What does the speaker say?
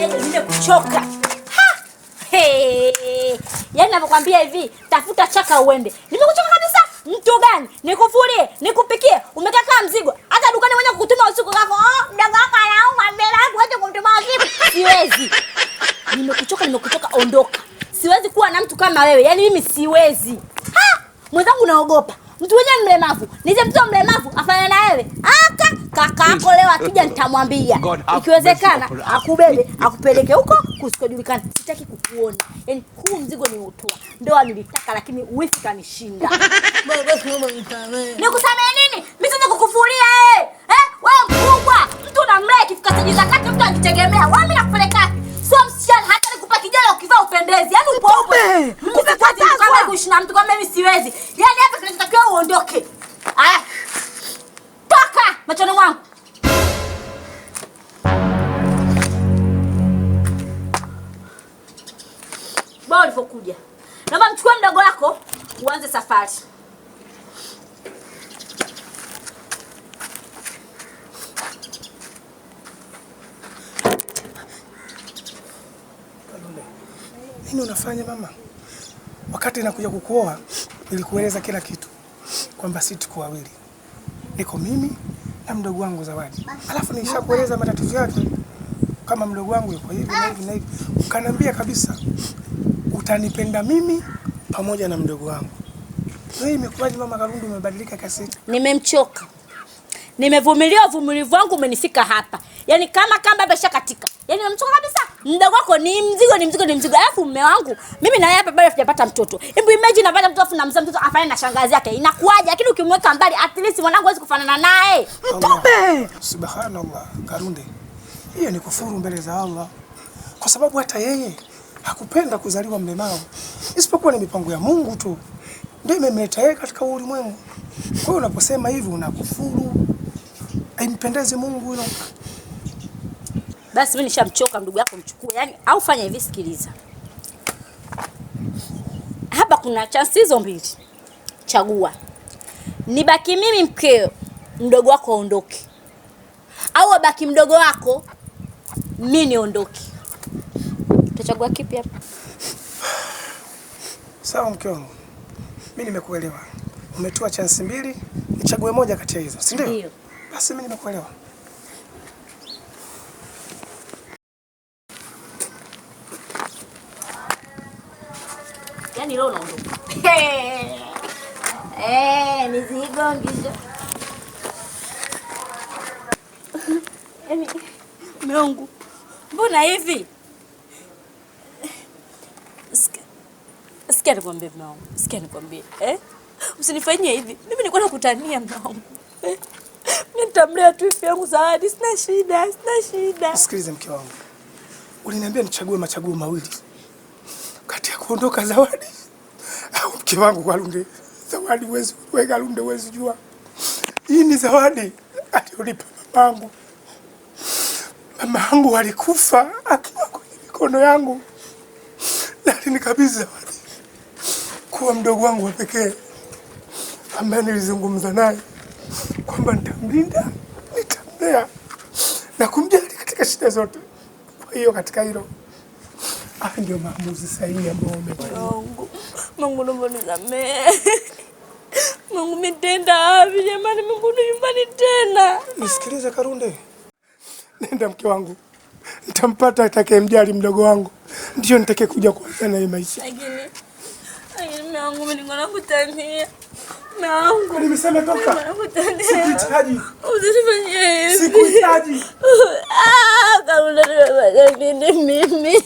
Nifanyeje? Nimekuchoka. Ha! Hey. Yaani ninapokuambia hivi, tafuta chaka uende. Nimekuchoka kabisa. Mtu gani? Nikufulie, nikupikie, umekaa kama mzigo. Hata dukani mwenye kukutuma usiku kako, oh, mdogo wako anauma mbele yangu acha kumtuma usiku. Siwezi. Nimekuchoka, nimekuchoka, ondoka. Siwezi kuwa na mtu kama wewe. Yaani mimi siwezi. Ha! Mwenzangu naogopa. Mtu mwenyewe ni mlemavu. Nije mtu mlemavu afanye na wewe. Aka kaka yako leo akija nitamwambia. Ikiwezekana akubebe, akupeleke huko kusikojulikana. Sitaki kukuona. Yaani huu mzigo ni utoa. Ndoa nilitaka lakini wifi kanishinda. Nikusamehe nini? Mimi siwezi kukufulia eh. Eh, wewe mkubwa, mtu unamlea ikifika stage za kati mtu anajitegemea. Wewe mimi nakupeleka wapi? Sio msichana hata nikupa kijana ukivaa upendezi. Yaani upo upo. Umekatazwa kuishi na mtu kama mimi siwezi. Yaani hapa kinachotakiwa uondoke. Aya. Toka machoni mwangu. Bora ulivyokuja. Naomba mchukue mdogo wako uanze safari. Nini unafanya mama? Wakati nakuja kukuoa nilikueleza kila kitu kwamba si tuko wawili, niko mimi na mdogo wangu Zawadi. Alafu nilishakueleza matatizo yake kama mdogo wangu yuko hivi na hivi na hivi, ukaniambia kabisa utanipenda mimi pamoja na mdogo wangu. Wewe imekuwaje mama Kalundu, umebadilika kiasi hicho? Nimemchoka. Nimevumilia, uvumilivu wangu umenifika hapa. Yaani kama kamba imeshakatika. Yaani nimemchoka kabisa. Mdogo wako ni mzigo, ni mzigo, ni mzigo. Alafu mume wangu, mimi na yeye hapa bado hatujapata mtoto. Hebu imagine napata mtoto afu namzaa mtoto afanye na shangazi yake. Inakuwaje? Lakini ukimweka mbali at least mwanangu hawezi kufanana naye. Mtume! Subhanallah, Karunde. Hiyo ni kufuru mbele za Allah. Kwa sababu hata yeye hakupenda kuzaliwa mlemavu. Isipokuwa ni mipango ya Mungu tu ndio imemleta yeye katika ulimwengu. Kwa hiyo unaposema hivi unakufuru. Haimpendezi Mungu hilo. Basi mimi nishamchoka ndugu yako, mchukue. Yaani au fanya hivi, sikiliza. Hapa kuna chance hizo mbili. Chagua. Nibaki mimi mkeo, mdogo wako aondoke. Au abaki mdogo wako, mimi niondoke. Utachagua kipi hapa? Sawa mke wangu. Mimi nimekuelewa. Umetoa chance mbili, nichague moja kati ya hizo, si ndio? Ndio. Basi mimi nimekuelewa. Yaani leo unaondoka. Mizigo ngisho. Yaani mume wangu, mbona hivi? Sikia nikwambie mume wangu, sikia nikwambie. Usinifanyie hivi. Mimi nilikuwa nakutania mume wangu. Mimi nitamlea tu ifi yangu Zawadi, sina shida, sina shida. Sikiliza mke wangu. Uliniambia nichague machaguo mawili. Kati ya kuondoka Zawadi au mke wangu Kalunde. Zawadi huwezi, wewe Kalunde huwezi jua. Hii ni zawadi aliyonipa mamangu. Mamangu alikufa akiwa kwenye mikono yangu. Na alinikabidhi Zawadi kuwa mdogo wangu wa pekee ambaye nilizungumza naye kwamba nitamlinda, nitamlea na kumjali katika shida zote. Kwa hiyo katika hilo, haya ndio maamuzi sahihi ambayo umechukua. Mungu, Mungu naomba unisamehe. Mungu umetenda wapi jamani? Mungu ni nyumbani tena. Nisikilize Karunde. Nenda mke wangu. Nitampata atakayemjali mdogo wangu. Ndio nitakaye kuja kuanza naye maisha. Lakini mume wangu mimi niko nakutania. Mume wangu. Nimesema toka. Niko nakutania. Sikuhitaji. Usifanye hivi. Sikuhitaji. Karunde nimefanya nini mimi?